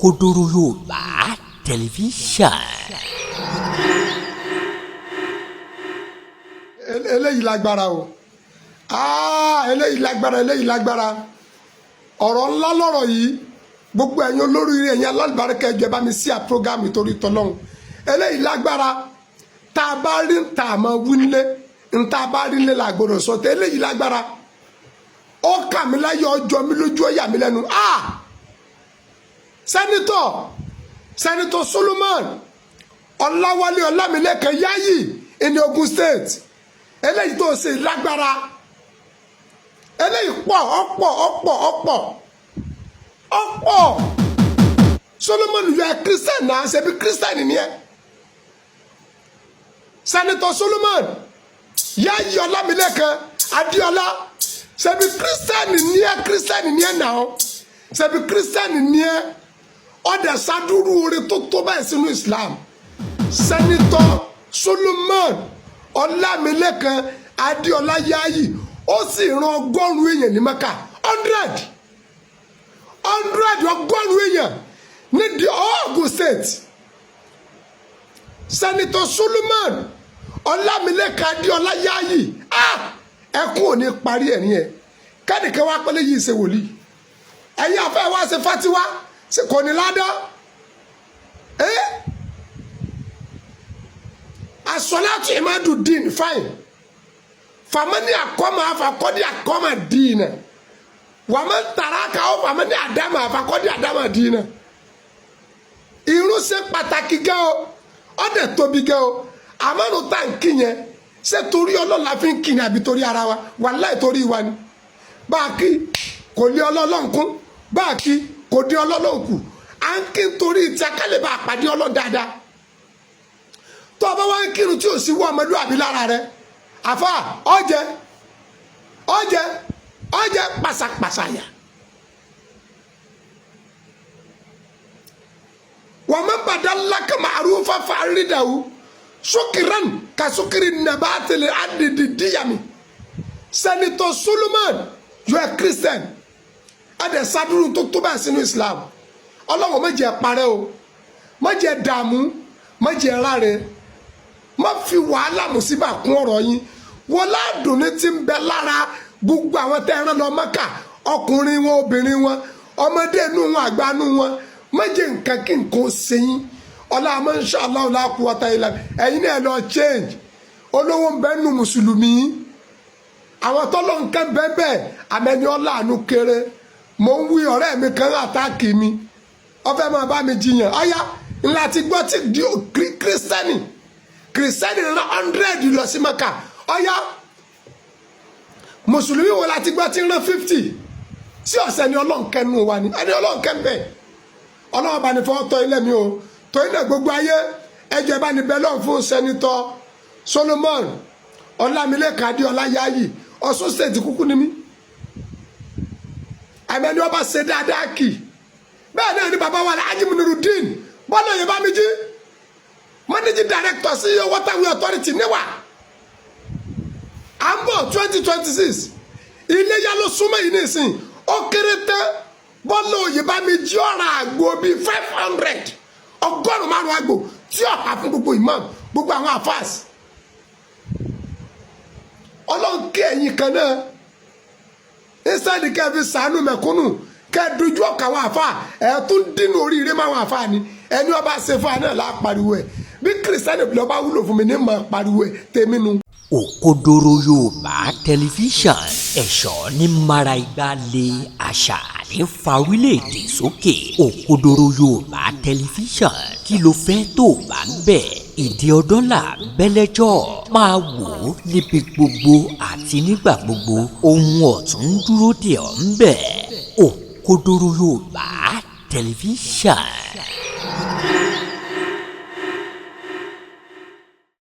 Òkodoro Yorùbá Tẹlifíṣàn. Eléyìí lágbára o. Eléyìí lágbára, eléyìí lágbára. Ọ̀rọ̀ ńlá lọ̀rọ̀ yìí. Gbogbo ẹ̀yin olóríire, ẹ̀yin alálùbáríkà, ẹ jọ̀ọ́ ẹ bá mi sí à program torí tọ́lọ́hún. Eléyìí lágbára. Tá a bá rí ń ta àmọ́ wí nílé, ń tá a bá rí nílé la gbọ́dọ̀ sọ tẹ́. Eléyìí lágbára. Ó kà mí láyọ̀, ọjọ́ mi lójú, ó yà mí lẹ́nu. Senator Solomon Ọláwálé Ọlámilékan Yáyì ní Ogun State, eléyìí tó ṣe lágbára. Eléyìí pọ̀, ọ̀pọ̀, ọ̀pọ̀, ọ̀pọ̀, ọ̀pọ̀. Solomon, you are Christian náà, ṣe bí Christian ni ẹ. Senator Solomon Yáyì Ọlámilékan Adéọlá, ṣe bí Christian ni ẹ, Christian ni ẹ náà, ṣe bí Christian ni ẹ. Ọdẹ sadúrú oore tó tó báyìí sínú Islam. Senator Solomon Ọlámilékan Adéọlá Yáyì, ó sì rán 100 èèyàn ní Mẹ́kà, 100, 100, 100 èèyàn ní the Ogun State. Senator Solomon Ọlámilékan Adéọlá Yáyì, ah, ẹkún ò ní parí ẹ̀ ní ẹ̀. Kẹ́nìkan wá pẹ́lẹ́ yìí ṣe wòlíì, ẹ̀yin afẹ́ wá ṣe fatiwa ṣe kò ní ládàá ẹ́. Asọ́látù imadu dín fine famani akọ́mọ afakọ́dí akọ́mọ dín náà wàmẹ́ taraka ó famani àdámà afakọ́dí àdámà dín náà. Irun ṣe pàtàkì gẹ́ o, ó dẹ̀ tóbi gẹ́ o. Àmọ́nu tá n kí yẹn, ṣé torí Ọlọ́run la fi ń kí ni àbí torí ara wa? Wàláhì, torí wa ni. Bá a kí kò lé Ọlọ́run kún, bá a kí kò dé Ọlọ́run kù. À ń kí torí tí a ká lè bá a pàdé Ọlọ́run dáadáa. Tó o bá wá ń kírun tí ò sí wọ ọmọlúwàbí lára rẹ, àfa ọjẹ, ọjẹ, ọjẹ pàṣàpàṣà yà. Wọ́n mọ̀ bàdá laka ma'rufa fa'ridahu sukiran ka sukiri nabatili adidi diyami. Senator Solomon, you are Christian, ẹ̀dẹ̀ sadúró tó tó báyìí sínú Islam. Ọlọ́wọ́ má jẹ́ parẹ́ o, má jẹ́ dààmú, má jẹ́ ráre, má fi wàhálà mùsíbà kún ọ̀rọ̀ yín. Wọ́n ládùn ní ti ń bẹ lára gbogbo àwọn tẹ́ ẹran lọ Mẹ́kà, ọkùnrin wọn, obìnrin wọn, ọmọdé inú wọn, àgbà inú wọn. Má jẹ́ nǹkan kí nǹkan ṣe yín. Ọlá insha Allah la quwwata illa. Ẹ̀yin náà lọ change. Olówó ń bẹ nù mùsùlùmí, àwọn tọ́lọ́ nǹkan bẹ́ẹ̀ bẹ́ẹ̀, àmẹ́ni ọ̀làánú kéré. Mò ń wí, ọ̀rẹ́ mi kan attack mi, ó fẹ́ máa bá mi jiyàn. Ọ̀yá ńlá ti gbọ́ tí Christian rán 100 lọ sí Mẹ́kà. Ọ̀yá, mùsùlùmí wo la ti gbọ́ tí ń rán 50? Sí ọ̀sẹ̀ ni Ọlọ́run kẹnu wa ni ẹni Ọlọ́run kẹ́ bẹ́ẹ̀. Ọlọ́run bá ní fọwọ́ tọ́ ilé mi o. Torí náà, gbogbo ayé, ẹjọ́ bá ní bẹ́ẹ̀ lọ́n fún Senator Solomon Ọlámilékan Adéọlá Yáyì. Ọ̀ṣun State kúkú ni mí. Àmẹ́ni ọba ṣe dáadáa kì bẹ́ẹ̀ náà ni bàbá wa Alhaji Munirudeen Bọ́lá Oyèbámijí, managing director sí Waterway Authority níwà. À ń bọ̀ 2026, iléyà ló súnmọ́ yìí nísìn. Ó kéré tán, Bọ́lá Oyèbámijí ọ̀rọ̀ àgbo bíi 500, 500 àgbò tí ó hà fún gbogbo imam, gbogbo àwọn afas. Ọlọ́run kí ẹ̀yin kan náà, instead kẹ́ ẹ fi sànú mẹ̀kúnnù, kẹ́ ẹ dojú ọkọ̀ àwọn àfa, ẹ̀ tún dínú oríire máwọn àfa ni. Ẹni ọba ṣe fún wa náà lá pariwo ẹ̀. Bí Christian lọ́ba wúlò fún mi ní mọ̀ pariwo ẹ̀ tèmi nu. Òkodoro Yorùbá Tẹlifíṣàn, ẹ̀ṣọ́ ní mara igba lé, àṣà ní fa orílẹ̀-èdè sókè. Òkodoro Yorùbá Tẹlifíṣàn, kí ló fẹ́ tó bá ń bẹ̀? Ìdí ọdọ́là bẹ́lẹ́jọ́ máa wò ó níbi gbogbo àti nígbà gbogbo. Ohun ọ̀tún ń dúró dè ọ́ ń bẹ̀. Òkodoro Yorùbá Tẹlifíṣàn.